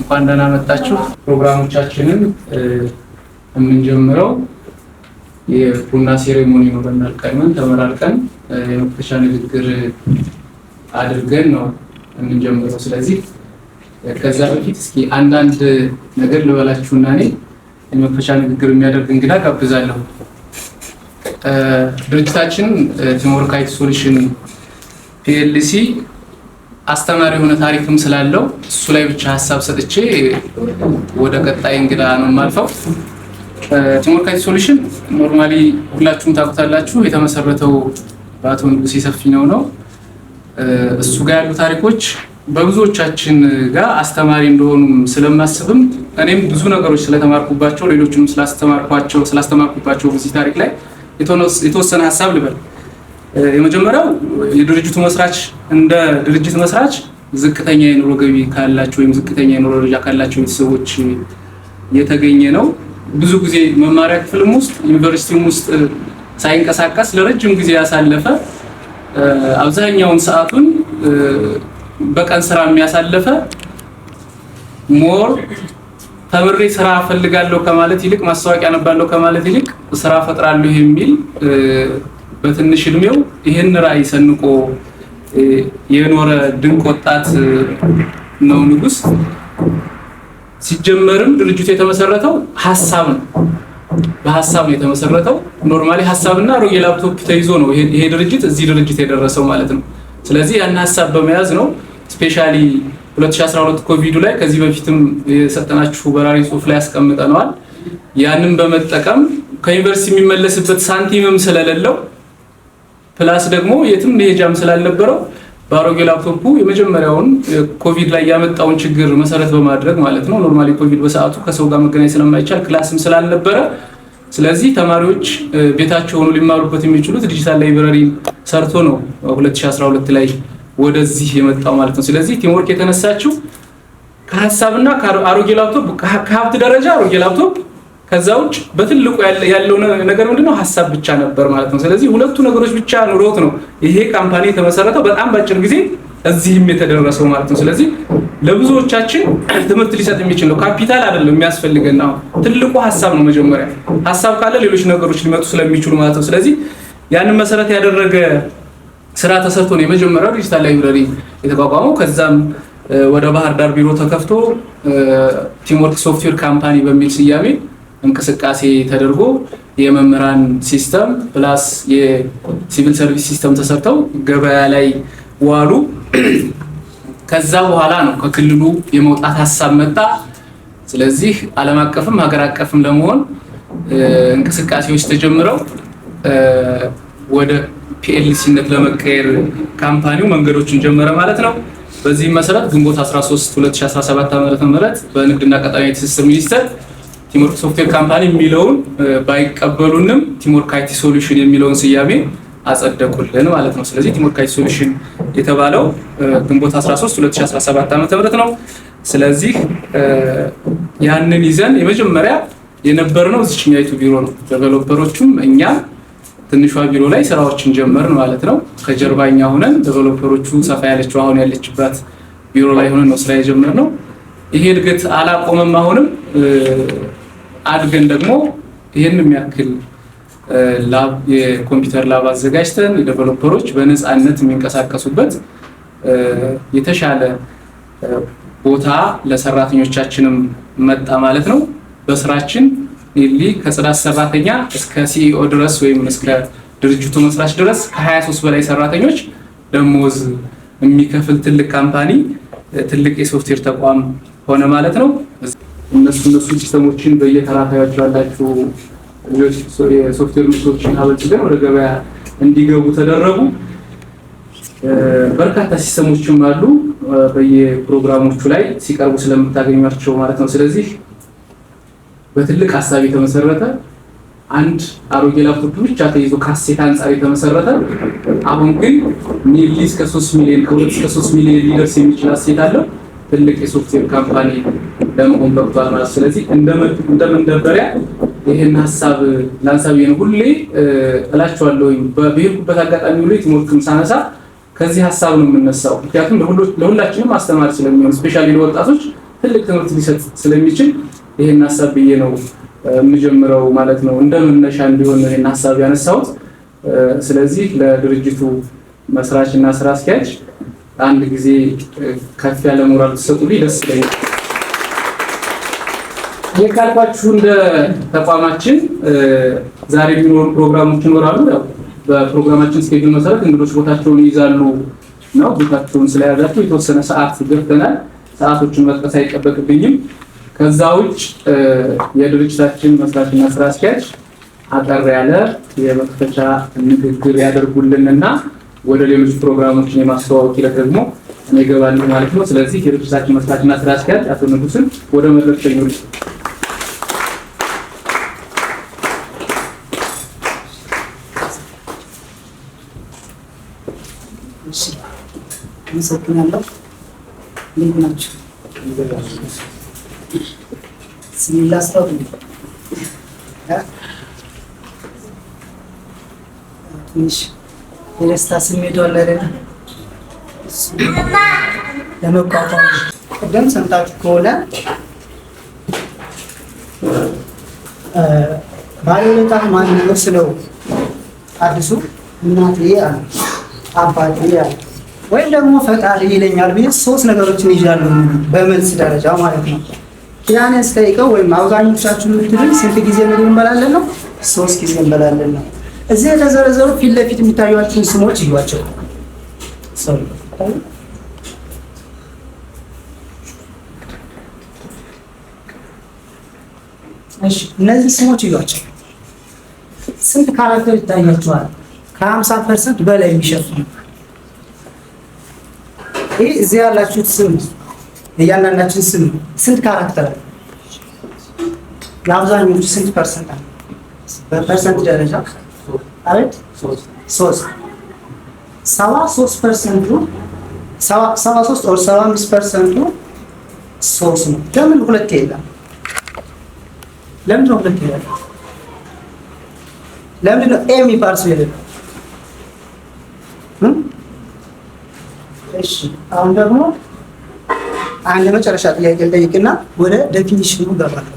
እንኳን ደህና መጣችሁ። ፕሮግራሞቻችንን የምንጀምረው የቡና ceremony ይኖረናል። ቀድመን ተመራርቀን የመክፈቻ ንግግር አድርገን ነው የምንጀምረው። ስለዚህ ከዛ በፊት እስኪ አንዳንድ ነገር ልበላችሁና እኔ የመክፈቻ ንግግር የሚያደርግ እንግዳ ጋብዛለሁ። ድርጅታችን Teamwork IT Solution PLC አስተማሪ የሆነ ታሪክም ስላለው እሱ ላይ ብቻ ሀሳብ ሰጥቼ ወደ ቀጣይ እንግዳ ነው የማልፈው። Teamwork IT Solution normally ሁላችሁም ታውቁታላችሁ። የተመሰረተው በአቶ ንጉሴ ሰፊነው ነው። እሱ ጋር ያሉ ታሪኮች በብዙዎቻችን ጋር አስተማሪ እንደሆኑም ስለማስብም እኔም ብዙ ነገሮች ስለተማርኩባቸው ሌሎችንም ስላስተማርኩባቸው በዚህ ታሪክ ላይ የተወሰነ ሀሳብ ልበል። የመጀመሪያው የድርጅቱ መስራች እንደ ድርጅት መስራች ዝቅተኛ የኑሮ ገቢ ካላቸው ወይም ዝቅተኛ የኑሮ ደረጃ ካላቸው ቤተሰቦች የተገኘ ነው። ብዙ ጊዜ መማሪያ ክፍልም ውስጥ ዩኒቨርሲቲም ውስጥ ሳይንቀሳቀስ ለረጅም ጊዜ ያሳለፈ፣ አብዛኛውን ሰዓቱን በቀን ስራ የሚያሳለፈ፣ more ተምሬ ስራ እፈልጋለሁ ከማለት ይልቅ፣ ማስታወቂያ አነባለሁ ከማለት ይልቅ ስራ ፈጥራለሁ የሚል፣ በትንሽ እድሜው ይህን ራዕይ ሰንቆ የኖረ ድንቅ ወጣት ነው ንጉስ። ሲጀመርም ድርጅቱ የተመሰረተው ሀሳብ ነው። በሀሳብ ነው የተመሰረተው። Normally ሀሳብና አሮጌ ላፕቶፕ ተይዞ ነው ይሄ ድርጅት እዚህ ድርጅት የደረሰው ማለት ነው። ስለዚህ ያን ሀሳብ በመያዝ ነው፣ specially 2012 ኮቪዱ ላይ፣ ከዚህ በፊትም የሰጠናችሁ በራሪ ጽሁፍ ላይ ያስቀምጠነዋል። ያንን በመጠቀም ከዩኒቨርሲቲ የሚመለስበት ሳንቲምም ስለሌለው plus ደግሞ የትም መሄጃም ስላልነበረው በአሮጌ ላፕቶፑ የመጀመሪያውን ኮቪድ ላይ ያመጣውን ችግር መሰረት በማድረግ ማለት ነው። Normally ኮቪድ በሰዓቱ ከሰው ጋር መገናኘት ስለማይቻል፣ class ም ስላልነበረ፣ ስለዚህ ተማሪዎች ቤታቸው ሆኖ ሊማሩበት የሚችሉት digital library ሰርቶ ነው 2012 ላይ ወደዚህ የመጣው ማለት ነው። ስለዚህ Teamwork የተነሳችው ከሀሳብና ከአሮጌ ላፕቶፕ፣ ከሀብት ደረጃ አሮጌ ላፕቶፕ፣ ከዛ ውጭ በትልቁ ያለው ነገር ምንድነው? ሀሳብ ብቻ ነበር ማለት ነው። ስለዚህ ሁለቱ ነገሮች ብቻ ኑሮት ነው ይሄ company የተመሰረተው፣ በጣም በአጭር ጊዜ እዚህም የተደረሰው ማለት ነው። ስለዚህ ለብዙዎቻችን ትምህርት ሊሰጥ የሚችል ነው። ካፒታል አይደለም የሚያስፈልገን፣ አሁን ትልቁ ሀሳብ ነው። መጀመሪያ ሀሳብ ካለ ሌሎች ነገሮች ሊመጡ ስለሚችሉ ማለት ነው። ስለዚህ ያንን መሰረት ያደረገ ስራ ተሰርቶ ነው የመጀመሪያው digital library የተቋቋመው። ከዛም ወደ ባህር ዳር ቢሮ ተከፍቶ Teamwork Software Company በሚል ስያሜ እንቅስቃሴ ተደርጎ የመምህራን system plus የ civil service system ተሰርተው ገበያ ላይ ዋሉ። ከዛ በኋላ ነው ከክልሉ የመውጣት ሀሳብ መጣ። ስለዚህ ዓለም አቀፍም ሀገር አቀፍም ለመሆን እንቅስቃሴዎች ተጀምረው ወደ PLC ነት ለመቀየር company ው መንገዶችን ጀመረ ማለት ነው። በዚህም መሰረት ግንቦት 13 2017 ዓ.ም በንግድና ቀጣናዊ ትስስር ሚኒስቴር Teamwork Software Company የሚለውን ባይቀበሉንም Teamwork IT Solution የሚለውን ስያሜ አጸደቁልን ማለት ነው። ስለዚህ Teamwork IT Solution የተባለው ግንቦት 13 2017 ዓ.ም ነው። ስለዚህ ያንን ይዘን የመጀመሪያ የነበርነው እዚችኛይቱ ቢሮ ነው። Developer ኦቹም እኛ ትንሿ ቢሮ ላይ ስራዎችን ጀመርን ማለት ነው። ከጀርባ እኛ ሆነን፣ developer ኦቹ ሰፋ ያለችው አሁን ያለችባት ቢሮ ላይ ሆነን ነው ስራ የጀመርነው። ይሄ እድገት አላቆመም። አሁንም አድገን ደግሞ ይህን የሚያክል lab፣ የኮምፒውተር lab አዘጋጅተን developer ኦች በነፃነት የሚንቀሳቀሱበት የተሻለ ቦታ ለሰራተኞቻችንም መጣ ማለት ነው። በስራችን nearly ከጽዳት ሰራተኛ እስከ CEO ድረስ ወይም እስከ ድርጅቱ መስራች ድረስ ከ23 በላይ ሰራተኞች ደሞዝ የሚከፍል ትልቅ company፣ ትልቅ የሶፍትዌር ተቋም ሆነ ማለት ነው። እነሱ system ኦችን በየተራ ታያቸዋላችሁ። የሶፍትዌር ምርቶችን አበልጽገን ወደ ገበያ እንዲገቡ ተደረጉ። በርካታ system ኦችም አሉ፣ በየፕሮግራሞቹ ላይ ሲቀርቡ ስለምታገኟቸው ማለት ነው። ስለዚህ በትልቅ ሀሳብ የተመሰረተ፣ አንድ አሮጌ ላፕቶፕ ብቻ ተይዞ ከ asset አንጻር የተመሰረተ፣ አሁን ግን nearly እስከ 3 ሚሊዮን፣ ከ2 እስከ 3 ሚሊዮን ሊደርስ የሚችል asset አለው ትልቅ የ software company ለመሆን በቅቷል ማለት። ስለዚህ እንደ መንደርደሪያ ይህን ሀሳብ ላንሳ ብዬ ነው። ሁሌ እላቸዋለሁኝ፣ በሄድኩበት አጋጣሚ ሁሉ Teamwork ን ሳነሳ ከዚህ ሀሳብ ነው የምነሳው። ምክንያቱም ለሁላችንም አስተማሪ ስለሚሆን፣ specially ለወጣቶች ትልቅ ትልቅ ትምህርት ሊሰጥ ስለሚችል ይሄን ሀሳብ ብዬ ነው የምጀምረው ማለት ነው። እንደ መነሻ እንዲሆን ነው ይሄን ሀሳብ ያነሳሁት። ስለዚህ ለድርጅቱ መስራች እና ስራ አስኪያጅ አንድ ጊዜ ከፍ ያለ ሞራል ትሰጡልኝ ደስ ይለኛል። ይህ ካልኳችሁ እንደ ተቋማችን ዛሬ የሚኖሩ ፕሮግራሞች ይኖራሉ። ያው በፕሮግራማችን schedule መሰረት እንግዶች ቦታቸውን ይይዛሉ ነው። ቦታቸውን ስለያዛቸው የተወሰነ ሰዓት ገፍተናል። ሰዓቶችን መጥቀስ አይጠበቅብኝም። ከዛ ውጭ የድርጅታችን መስራችና ስራ አስኪያጅ አጠር ያለ የመክፈቻ ንግግር ያደርጉልንና ወደ ሌሎች ፕሮግራሞችን የማስተዋወቅ ሂደት ደግሞ እኔ እገባለሁ ማለት ነው። ስለዚህ የድርጅታችን መስራችና ስራ አስኪያጅ አቶ ንጉስን ወደ መድረክ ሸኙልኝ። አመሰግናለሁ። እንዴት ናችሁ? ስሜን ላስታውቅ። ትንሽ የደስታ ስሜቱ አለ አይደለ? ለመቋቋም ቅድም ሰምታችሁ ከሆነ ባለውለታህ ማን ነው ስለው አዲሱ እናቴ አለ፣ አባቴ አለ፣ ወይም ደግሞ ፈጣሪ ይለኛል ብዬ ሶስት ነገሮችን ይዣለሁ በመልስ ደረጃ ማለት ነው። ኪዳኔን ስጠይቀው ወይም አብዛኞቻችሁ የምትሉኝ ስንት ጊዜ ምግብ እንበላለን ነው? ሶስት ጊዜ እንበላለን ነው። እዚህ የተዘረዘሩ ፊት ለፊት የሚታዩዋቸውን ስሞች እዩዋቸው። Sorry፣ እሺ፣ እነዚህ ስሞች እዩዋቸው። ስንት character ይታያቸዋል? ከ50% በላይ የሚሸፍኑ። ይህ እዚህ ያላችሁት ስም፣ እያንዳንዳችን ስም ስንት character አለ? የአብዛኞቹ ስንት percent አለ? በ percent ደረጃ አቤት፣ ሶስት፣ 73%ኡ፣ 73 or 75%ኡ ሶስት ነው። ለምን ሁለት የለም? ለምንድን ነው ሁለት የለም? ለምንድን ነው A የሚባል ሰው የለም? እሺ፣ አሁን ደግሞ አንድ የመጨረሻ ጥያቄ ልጠይቅና ወደ definition ኑ እገባለሁ።